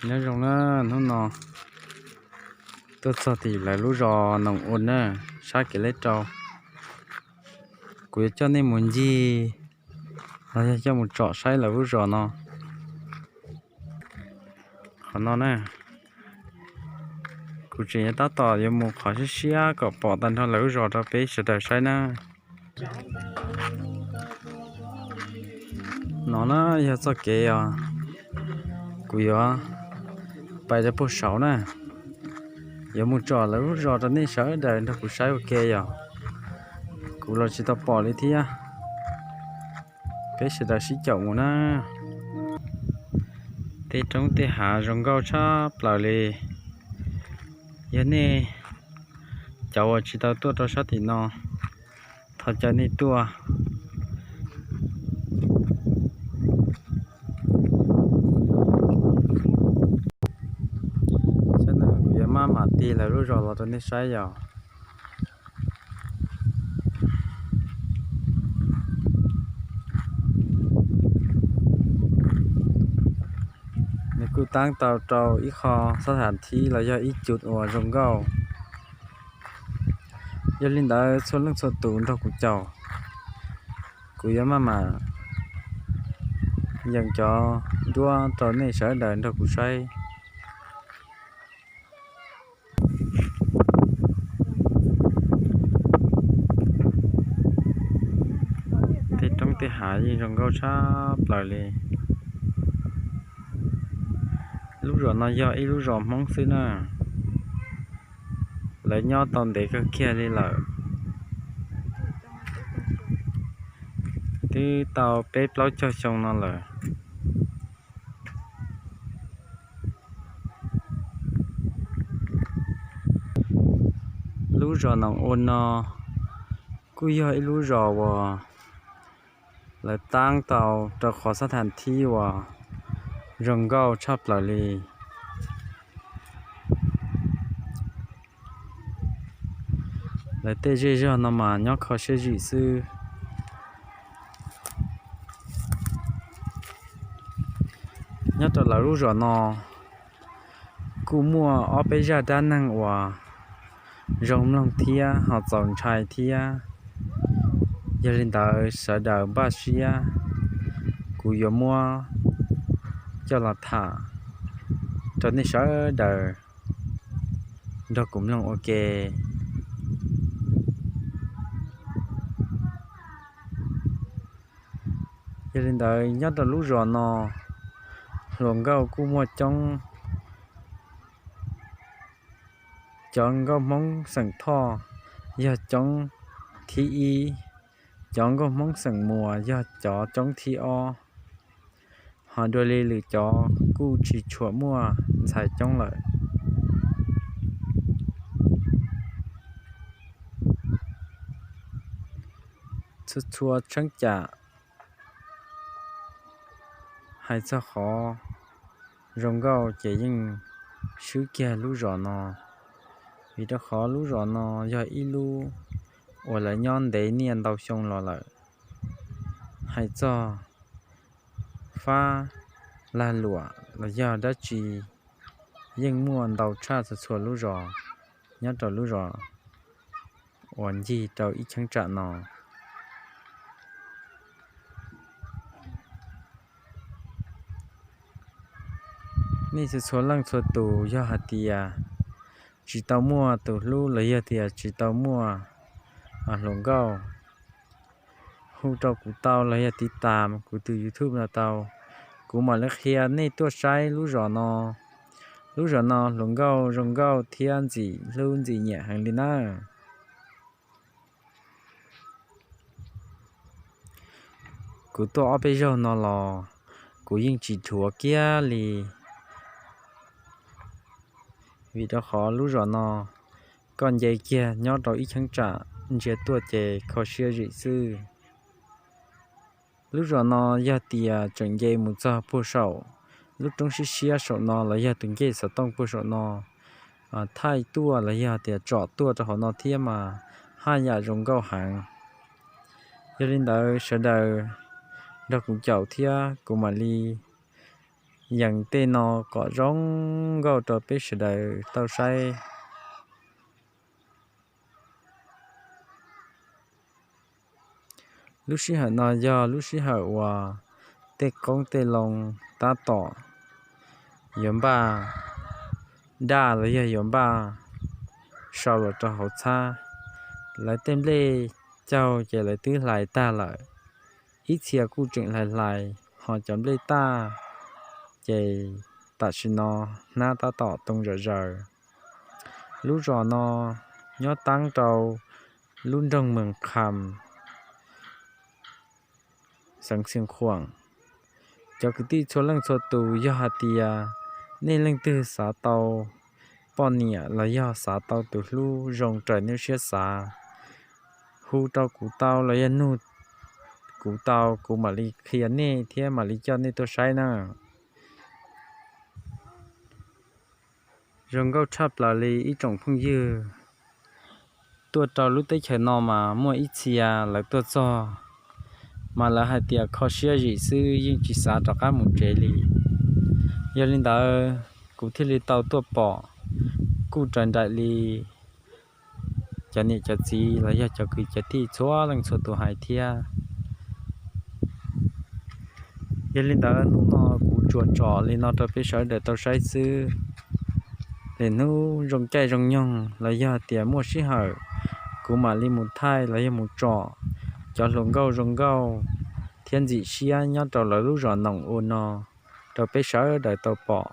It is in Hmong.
Nyob zoo na, hnub no tuaj txog tim lawv lub zos Noom Ua na, sab kev leb rau. Kuv yuav coj nej mus ncig los yog coj mus tsom saib lawv lub zos no. Qhov no na, kuv tseem yuav tab tom yuav mus qhov siab siab kom pom tag nrho lawv lub zos rau peb sawv daws saib na. No na yog txoj kev os, kuv yuav pais rau puag saud na, yuav mus tsom lawv lub zos rau nej sawv daws nrog kuv saib ua ke yom. Kuv los tsis tau pom li thiab, peb sawv daws sib caum mus na. Tej roob tej hav zoo nkauj tshaj plaws li. Yog nej cov uas tsis tau tuaj rau sab tim no, thov caw nej tuaj. Sab no kuv yuav maj mam tig lawv lub zos los rau nej saib yom. Nws kuj taab tau rau ib qho xab tham thib los yog ib cus uas zoo nkauj. Yog li ntawd txhua leej txhua tus nrog kuv caum, kuv yuav maj mam yees cov duab rau nej sawv daws nrog kuv saib. Tej roob tej hav yeej zoo nkauj tshaj plaws li. Lub zos no yog ib lub zos Hmoob xwb na. Lawv nyob tau ntev kawg kiag li lawm, twb tau peb plaub caug xyoo no lawm. Lub zos Noom Ua no kuj yog ib lub zos uas lawv taab tau rau qhov xab tham thib uas zoo nkauj tshaj plaws li. Lawv tej zej zog no mas nyob kho siab zim xwb. Nyob rau lawv lub zos no kuj muaj ob peb zaj dab neeg uas zoo mloog thiab ho txaus ntshai thiab. Yog li ntawd sawv daws npaj siab, kuv yuav muab coj los tham rau nej sawv daws nrog kuv mloog ua ke. Yog li ntawd nyob rau lub zos no, hluas nkauj kuj muaj coob. Cov nkauj Hmoob xeem Thoj yog coob thib ib, cov nkauj Hmoob xeem Muas yog cov coob thib ob, ho dua li lwm cov kuj tsis tshua muaj ntxhais coob lawm. Txhua txhua cheeb tsam hais txog qhov zoo nkauj ces yeej swb kiag lub zos no, vim rau qhov lub zos no yog ib lub uas lawv nyob ntev niaj ntau xyoo los lawm. Hais txog fab lag luam los yog dab tsi yeej muaj ntau tshaj txhua txhua lub zos nyob rau lub zos uas ncig rau ib cheeb tsam no. Nej txhua txhua leej txhua tus yog hais tias tsis tau muaj tus hlub los yog tias tsis tau muaj hluas nkauj, hu rau kuv tau los yog tiv tam kuv tus YouTube no tau, kuv mam li qhia nej tuaj saib lub zos no. Lub zos no hluas nkauj zoo nkauj thiab ntxim hlub ntxim nyiam heev li na. Kuv tuaj ob peb zaug no los kuv yeej tsis dhuav kiag li, vim rau qhov lub zos no koj nce kiag nyob rau ib cheeb tsam, ntsia tuaj ces kho siab zim xwb. Lub zos no yog tias tseem nce mus txog puag saum lub roob siab siab saum no los yog tus ncej xov tooj puag saum no, thaij tuaj los yog tias tsom tuaj rau hauv no thiab mas haj yam zoo nkauj heev. Yog li ntawd sawv daws nrog kuv caum thiab kuv mam li yees tej no kom zoo nkauj rau peb sawv daws tau saib. Lub sij hawm no yog lub sij hawm uas tej qoob tej loo tab tom yuav npaj daj los yog yuav npaj sau los rau hauv txhab. Lawv tej nplej caug ces lawv twb hlais tag lawm, ib txhia kuj tseem hlais hlais, ho cov nplej taj ces tam sim no hnab tab tom too zom zaws. Lub zos no nyob taab rau lub nroog Mees Kham, xeev Xeev Khuam. Cov kwv tij txhua leej txhua tus, yog hais tias nej leej twg xav tau poj niam los yog xav tau tus hlub zoo raws nej siab xav, hu rau kuv tau los yog nug kuv tau, kuv mam li qhia nej thiab mam li coj nej tuaj saib na. Zoo nkauj tshaj plaws li ib tsoom phooj ywg. Tuaj rau lub teb chaws no mas muaj ib txhia lawv tuaj txog mas lawv hais tias kho siab zim xwb yeej tsis xav rov qab mus tsev li. Yog li ntawd kuv thiaj li tau tuaj pom, kuj raws nraim li cov niam cov txiv los yog cov kwv cov tij txhua leej txhua tus hais thiab. Yog li ntawd hnub no kuv tsuas tsom li no rau peb sawv daws tau saib xwb. Lwm hnub zoo caij zoo nyoog los yog tias muaj sij hawm, kuv mam li mus thaij los yog mus tsom cov hluas nkauj zoo nkauj thiab ntxim siab nyob rau lawv lub zos Noom ua no rau peb sawv daws tau pom.